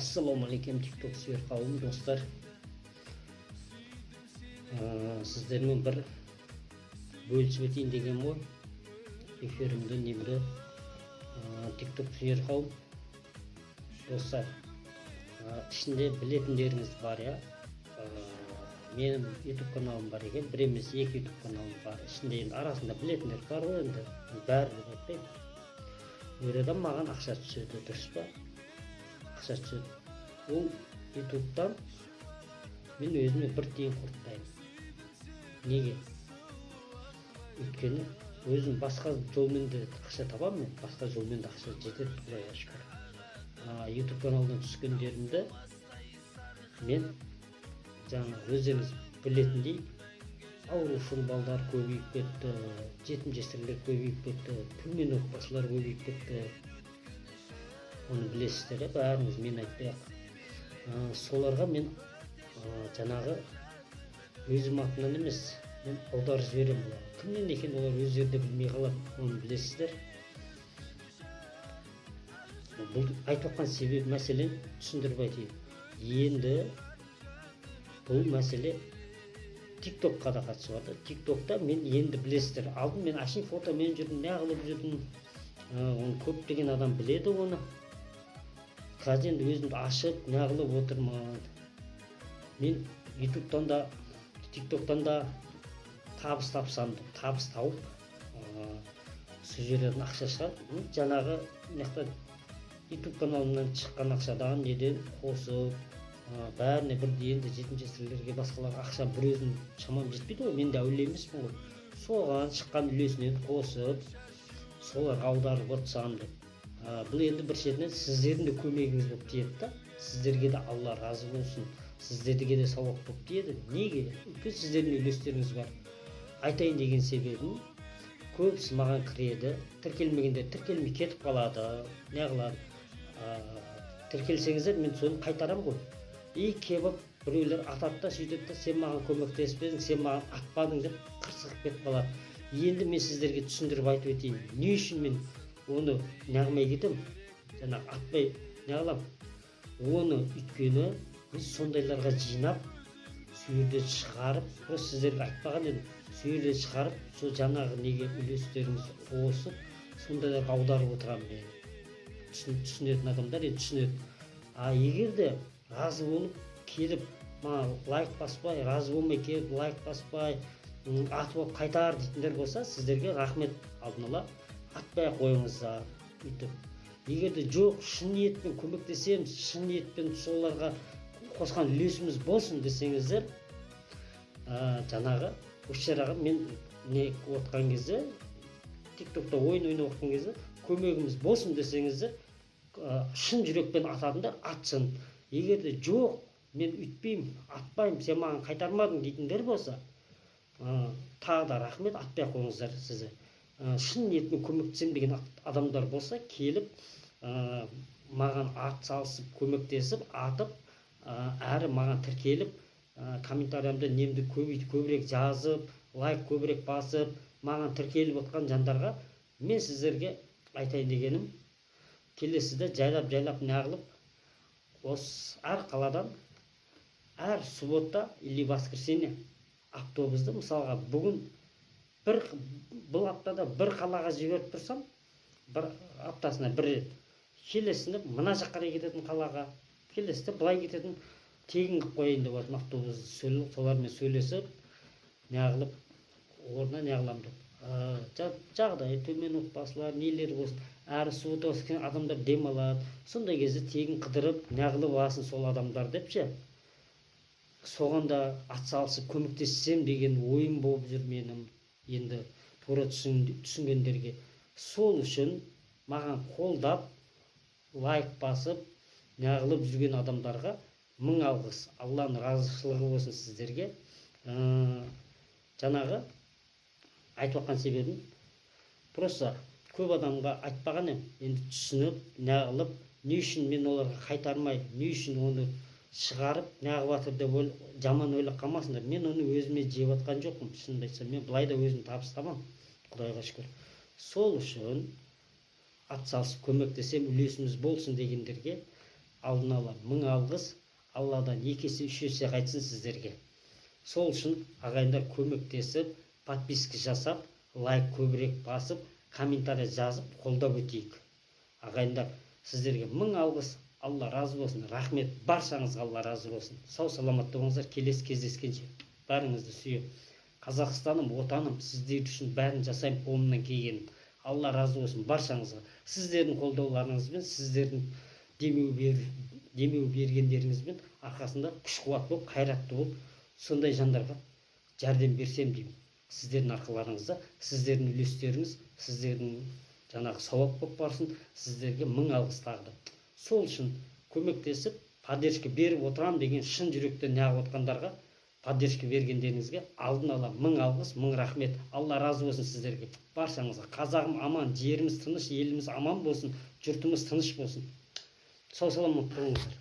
Ассалаумағалейкум, Тикток сүйер қауым, достар! Сіздермен бір бөлісіп өтейін деген ғой эфирімді, немді. Тикток сүйер қауым, достар, ішінде білетіндеріңіз бар, иә. Менің Ютуб каналым бар екен, бір емес, екі Ютуб каналым бар. Ішінде енді арасында білетіндер бар ғой, енді бәрі деп айтпаймын. Ол жерден маған ақша түседі, дұрыс па? Ақша түседі. Ол Ютубтан мен өзіме бір тиын құртпаймын. Неге? Өйткені өзім басқа жолмен де ақша табамын, мен басқа жолмен де ақша жетеді, құдайға шүкір. Ютуб каналдан түскендерімді мен жаңа өздеріңіз білетіндей, аурушыл балдар көбейіп кетті, жетім жесірлер көбейіп кетті, төмен отбасылар көбейіп кетті. Оны білесіздер, иә, бәріңіз, мен айтпай ақ. Соларға мен жаңағы өзім атымнан емес, мен аударып жіберемін оларға. Кімнен екенін олар өздері де білмей қалады, оны білесіздер. Бұл айтып жатқан себебі, мәселен, түсіндіріп айтайын. Енді бұл мәселе Тик Токқа да қатысы бар да. Тик Токта мен енді, білесіздер, алдын мен әшейін фотомен жүрдім, неғылып жүрдім, оны көптеген адам біледі оны. Қазір енді өзімді ашып, неғылып отырмын. Мен Ютубтан да, Тик Токтан да табыс тапсам деп, табыс тауып, сол жерден ақша шығарып, жаңағы мына жақта Ютуб каналымнан шыққан ақшадан неден қосып, бәріне бірдей енді жетім жесірлерге, басқаларға ақша бір өзім шамам жетпейді ғой, мен де әулие емеспін ғой. Соған шыққан үлесінен қосып, соларға аударып отырсам деп. Бұл енді бір шетінен сіздердің де көмегіңіз болып тиеді да. Сіздерге де Алла разы болсын, сіздерге де сауап болып тиеді. Неге? Өйткені сіздердің үлестеріңіз бар. Айтайын деген себебім, көбісі маған кіреді, тіркелмегендер тіркелмей кетіп қалады, не қылады. Тіркелсеңіздер, мен соны қайтарамын ғой. И келіп біреулер атады да, сөйтеді да, «Сен маған көмектеспедің, сен маған атпадың» деп қырсығып кетіп қалады. Енді мен сіздерге түсіндіріп айтып өтейін, не үшін мен оны неғылмай кетемін, жаңағы атпай неғыламын оны. Өйткені біз сондайларға жинап, сол жерден шығарып, просто сіздерге айтпаған едім, сол жерден шығарып, сол жаңағы неге үлестеріңізді қосып, сондайларға аударып отырамын мен. Түсінетін адамдар енді түсінеді. А егер де разы болып келіп, маған лайк баспай, разы болмай келіп, лайк баспай, атып алып қайтар дейтіндер болса, сіздерге рахмет алдын ала, атпай ақ қойыңыздар өйтіп. Егер де жоқ, шын ниетпен көмектесеміз, шын ниетпен соларға қосқан үлесіміз болсын десеңіздер, жаңағы осы шараға мен не отқан кезде, Тик Токта ойын ойнап отқан кезде көмегіміз болсын десеңіздер, шын жүрекпен ататындар атсын. Егер де жоқ, мен өйтпеймін, атпаймын, сен маған қайтармадың дейтіндер болса, тағы да рахмет, атпай ақ қойыңыздар сізді. Шын ниетпен көмектесемін деген адамдар болса, келіп, маған ат салысып, көмектесіп, атып, әрі маған тіркеліп, комментариямды, немді көбірек жазып, лайк көбірек басып, маған тіркеліп отқан жандарға мен сіздерге айтайын дегенім, келесіде жайлап жайлап неғылып, осы әр қаладан әр суббота или воскресенье автобусты, мысалға, бүгін бір, бұл аптада бір қалаға жіберіп тұрсам, бір аптасына бір рет, келесінде мына жаққа қарай кететін қалаға, келесіде былай кететін тегін қылып қояйын деп жатырмын автобус. Солармен сөйлесіп, неғылып, орнына неғыламын деп. Жағдайы төмен отбасылар, нелер болсын, әрі суббота, воскресенье адамдар демалады, сондай кезде тегін қыдырып, неғылып алсын сол адамдар деп ше. Соған да атсалысып көмектессем деген ойым болып жүр менің. Енді тура түсінгендерге, сол үшін маған қолдап, лайк басып, неғылып жүрген адамдарға мың алғыс, Алланың разышылығы болсын сіздерге. Жаңағы айтып жатқан себебім, просто көп адамға айтпаған едім. Енді түсініп, неғылып, не үшін мен оларға қайтармай, не үшін оны шығарып, неғып жатыр деп жаман ойлап қалмасыңдар. Мен оны өзіме жеп жатқан жоқпын, шынымды айтсам. Мен былай да өзім табыс табамын, құдайға шүкір. Сол үшін атсалысып көмектесем, үлесіміз болсын дегендерге. Алдын ала мың алғыс, Алладан екі есе, үш есе қайтсын сіздерге. Сол үшін, ағайындар, көмектесіп, подписка жасап, лайк көбірек басып, комментарий жазып, қолдап өтейік. Ағайындар, сіздерге мың алғыс, Алла разы болсын, рахмет баршаңызға, Алла разы болсын. Сау саламатта болыңыздар, келесі кездескенше. Бәріңізді сүйемін. Қазақстаным, отаным, сіздер үшін бәрін жасаймын қолымнан келгенін. Алла разы болсын баршаңызға. Сіздердің қолдауларыңызбен, сіздердің демеу бергендеріңізбен арқасында күш қуат болып, қайратты болып, сондай жандарға жәрдем берсем деймін. Сіздердің арқаларыңызда, сіздердің үлестеріңіз, сіздердің жаңағы сауап болып барсын. Сіздерге мың алғыс тағы да. Сол үшін көмектесіп, поддержка беріп отырамын деген шын жүректен неғып отқандарға, поддержка бергендеріңізге алдын ала мың алғыс, мың рахмет. Алла разы болсын сіздерге, баршаңызға. Қазағым аман, жеріміз тыныш, еліміз аман болсын, жұртымыз тыныш болсын. Сау саламат болыңыздар.